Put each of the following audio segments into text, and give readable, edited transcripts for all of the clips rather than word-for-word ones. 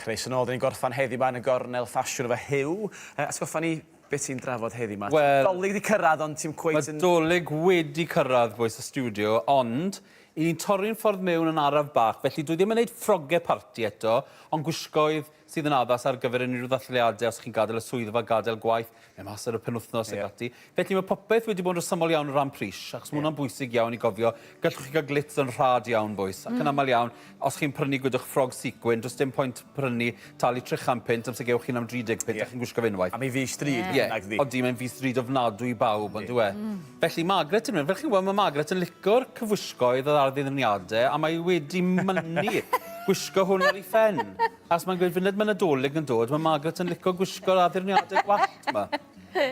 Croeso nôl, 'dyn ni'n gorffan heddiw 'ma yn y gornel ffasiwn efo Huw. Yy atgoffa ni be' ti'n drafod heddiw 'ma? Wel... Dolig 'di cyrraedd ond ti'm cweit yn... Mae Dolig wedi cyrraedd bois y stiwdio ond 'y ni'n torri'n ffordd mewn yn araf bach felly dwi ddim yn neud ffroge parti eto ond gwisgoedd sydd yn addas ar gyfer unrhyw ddathliade os chi'n gadael y swyddfa, gadael gwaith, neu mas ar y penwythnos ac ati. Felly mae popeth wedi bod yn rhesymol iawn o ran pris, achos mae hwnna'n bwysig iawn i gofio. Gallwch chi gael glitz yn rhad iawn, bois, ac yn aml iawn, os chi'n prynu gwedwch ffrog sequin, does dim pwynt prynu talu 300 punt amser gewch chi'n am 30 punt a chi'n gwisgo fe unwaith. A mi fis drud, Ie, odi, mae'n fis drud ofnadwy i bawb, ond dyw e? Felly, Margaret yn mynd, fel chi'n gweld, mae Margaret yn licio'r cyfwisgoedd a'r arddunniadau, a mae wedi mynnu gwisgo hwn ar ei phen. As mae'n gweud, funed mae Nadolig yn dod, mae Margaret yn licio gwisgo'r addurniadau gwallt 'ma.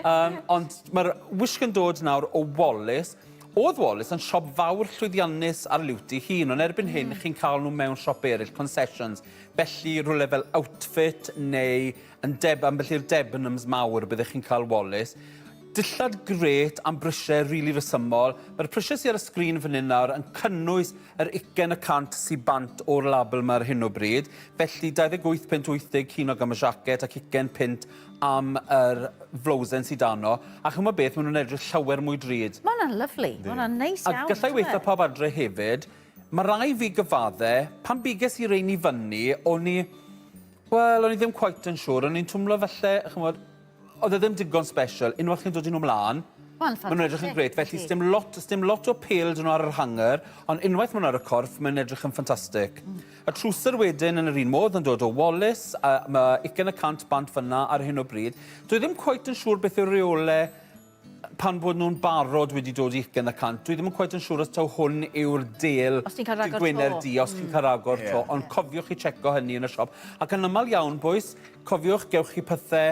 Um, ond mae'r wisg yn dod nawr o Wallis. Oedd Wallis yn siop fawr llwyddiannus ar liwt ei hun, ond erbyn hyn chi'n cael nhw mewn siop eraill, concessions. Felly rhywle fel Outfit neu yn deb, ambell i'r Debenhams mawr byddech chi'n cael Wallis. Dillad grêt am brisiau rili resymol. Mae'r prisiau sy ar y sgrin fan hyn nawr yn cynnwys yr ugain y cant sy bant o'r label 'ma ar hyn o bryd. Felly 28 punt 80 ceiniog am y jacket ac ugain punt am yr flowsen sy dano. A chimod beth, maen nhw'n edrych llawer mwy drud. Ma' hwnna'n lyfli. Ma' hwnna'n neis iawn. A gallai weutho pawb adre hefyd, ma' rai' fi gyfadde, pan biges i rein i fyny, o'n i, wel, o'n i ddim cweit yn siŵr, o'n i'n twmlo falle, chimod, Oedd e ddim digon special. Unwaith chi'n dod i nhw mlaen, Ma'n maen nhw'n edrych yn ffantastig. grêt. Felly sdim lot, sdim lot o pêl 'da nhw ar yr hanger, ond unwaith maen nhw ar y corff, mae'n edrych yn ffantastig. Y trwser wedyn yn yr un modd yn dod o Wallis, a mae 20% bant fan'na ar hyn o bryd. Dwi ddim cweit yn siŵr beth yw'r reole pan bod nhw'n barod wedi dod i 20%. Dwi ddim yn cweit yn siŵr os taw hwn yw'r del Os ti'n cael ragor dydd Gwener to. du, os chi'n cael ragor to, ond cofiwch i checo hynny yn y siop. Ac yn aml iawn, bois, Cofiwch, gewch chi pethe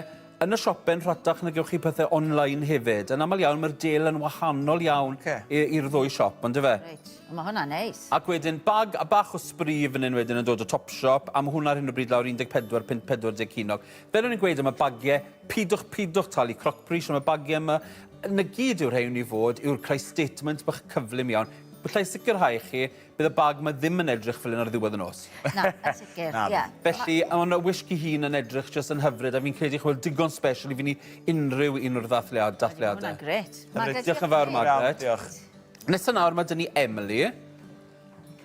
yn y siope'n rhatach na gewch chi pethe online hefyd. Yn aml iawn, mae'r del yn wahanol iawn Ocê. i- i'r ddwy siop, on'd yfe? Reit, wel ma' hwnna'n neis. Ac wedyn bag a bach o sbri fan hyn wedyn yn dod o Topshop, a ma' hwnna ar hyn o bryd lawr 14 punt 40 ceiniog. Fel o'n i'n gweud am y bagie, pidwch, pidwch talu crocbris am y bagie yma. 'Na gyd yw'r rhein i fod, yw'r creu statement bach cyflym iawn. Gallai sicrhau chi, Bydd y bag 'ma ddim yn edrych fel hyn ar ddiwedd y nos. Na, yn sicr, ie. Felly, ma' y wisg ei hun yn edrych jyst yn hyfryd, a fi'n credu, ch'mod, digon special i fynd i unrhyw un o'r ddathliad, dathliadau. Mae hwnna'n grêt. Margaret, diolch yn fawr, Margaret. Iawn, diolch. Nesa nawr, mae 'da ni Emily.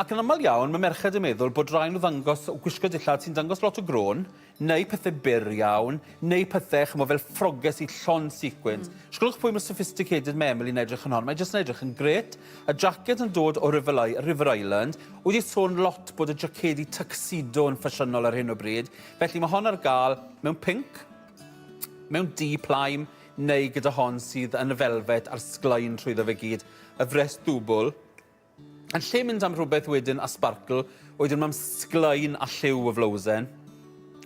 Ac yn aml iawn, mae merched yn meddwl bod rhaid nhw ddangos, gwisgo dillad sy'n dangos lot o grôn, neu pethe byr iawn, neu pethe, ch'mo', fel ffroge sy llond sequins. Mm. Sgwlwch pwy mor sophisticated mae Emily'n edrych yn hon. Mae jyst yn edrych yn grêt. Y jacket yn dod o River, River Island. Wedi sôn lot bod y jacedi tuxedo yn ffasiynol ar hyn o bryd. Felly mae hon ar gael mewn pink, mewn du plaen, neu gyda hon sydd yn y felfet a'r sglein trwyddo fe gyd. Y frest ddwbl. Yn lle mynd am rhywbeth wedyn a sparkle, wedyn mae'n sglein a lliw y flowsen.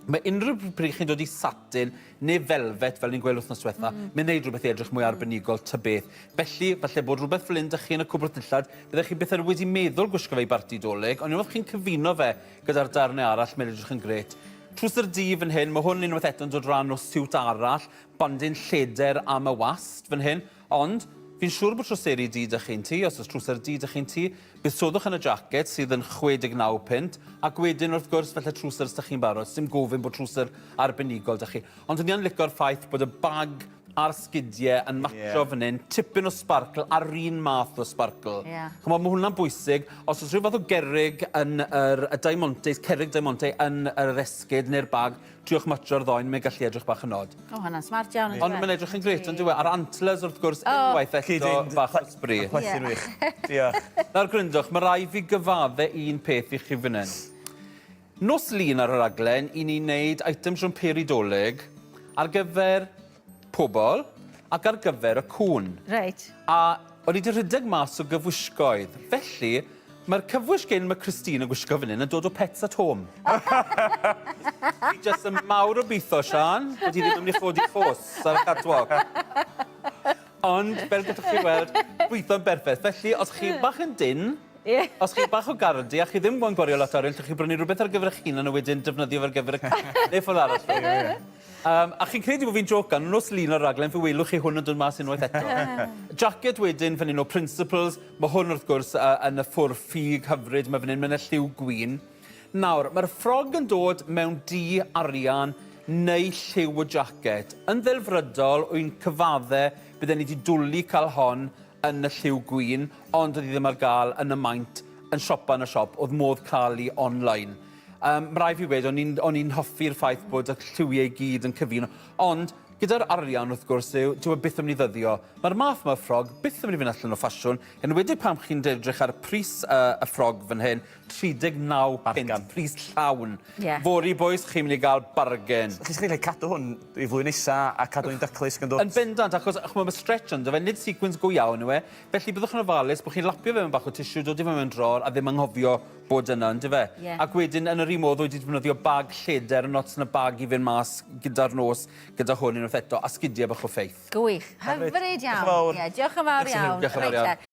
Mae unrhyw pryd chi'n dod i satin neu felfet, fel ni'n gweld wythnos diwetha, mae'n neud rhywbeth i edrych mwy arbenigol ta beth. Felly, falle bod rhywbeth fel hyn 'da chi yn y cwpwrdd dillad, byddech chi byth yn wedi meddwl gwisgo fe i barti Dolig, ond unwaith chi'n cyfuno fe gyda'r darnau arall, mae'n edrych yn grêt. Trwser du fan hyn, mae hwn unwaith eto'n dod rhan o siwt arall, bandyn lleder am y wast fan hyn. Ond, fi'n siŵr bod trwseri du 'da chi'n tŷ, os oes trwser du 'da chi'n tŷ, buddsoddwch yn y jacket sydd yn 69 punt, ac wedyn, wrth gwrs, falle trwser os 'da chi'n barod, sdim gofyn bod trwser arbenigol 'da chi. Ond o'n i yn lico'r ffaith bod y bag a'r sgidie yn matcho fan hyn, tipyn o sparkle a'r un math o sparkle. Ie. Ch'mod, ma' hwnna'n bwysig. Os oes rhyw fath o gerrig yn yr y diamantes, cerrig diamante yn yr esgid neu'r bag, Triwch matsio'r ddoen, mae'n gallu edrych bach yn od. O, hwnna'n smart iawn, Ond mae'n edrych yn grêt, on'd yw e? A'r antlers, wrth gwrs, unwaith eto, bach o sbri. Cyd-fynd, plethu'n wych. Diolch. Nawr, gryndwch, mae rhaid fi gyfadde un peth i chi fan hyn. Nos Lun ar y raglen, i ni'n neud eitem siwmperi Dolig ar gyfer pobl ac ar gyfer y cŵn. Reit. A o'n i 'di rhedeg mas o gyfwisgoedd. Felly, mae'r cyfwisg hyn mae Christine yn gwisgo fan hyn yn dod o Pets at Home. Fi jyst yn mawr obeithio, Siân, bod hi ddim yn mynd i chodi ffos ar y catwalk. Ond, fel gallwch chi weld, gweithio'n berffaith. Felly, os chi bach yn dynn, os chi bach o gardi a chi ddim moyn gwario lot o arian, allwch chi brynu rhywbeth ar gyfer eich hunan a wedyn defnyddio fe ar gyfer y ci, neu ffordd arall. Yym, a chi'n credu bod fi'n jocan, nos Lun ar raglen fe welwch chi hwn yn dod mas unwaith eto. Jacket wedyn fan hyn o Principles, mae hwn wrth gwrs uh, yn y ffurf ffug hyfryd, mae fan hyn, mae'n y lliw gwyn. Nawr, mae'r ffrog yn dod mewn du arian neu lliw y jacket. Yn ddelfrydol, wy'n cyfadde bydden ni 'di dwli cael hon yn y lliw gwyn, ond oedd hi ddim ar gael yn y maint yn siopa yn y siop, oedd modd cael hi online. Um, mae rhaid fi weud, o'n i'n o'n i'n hoffi'r ffaith bod y lliwiau i gyd yn cyfuno, ond gyda'r arian wrth gwrs yw, dyw e byth yn mynd i ddyddio. Mae'r math yma o ffrog byth yn mynd i fynd allan o ffasiwn, enwedig pan chi'n edrych ar pris uh, y ffrog fan hyn, 39 punt, pris llawn. Yeah. Fory, boys, chi'n mynd i gael bargen. Felly chi'n gallu cadw hwn i flwyddyn nesa a cadw un daclus gan dod? Yn bendant, achos ch'mod, mae stretch ynddo fe, nid sequins go iawn yw e, felly byddwch yn ofalus bod chi'n lapio fe mewn bach o tissue, dod i fe mewn dror a ddim anghofio bod yna, on'd yfe? Ie. Ac wedyn, yn yr un modd, wedi defnyddio bag lleder yn ots na bag i fynd mas gyda'r nos, gyda hwn unwaith eto, a sgidiau bach o ffaith. Gwych. Hyfryd iawn. Diolch yn fawr. Ie, diolch yn fawr iawn. Diolch yn fawr iawn.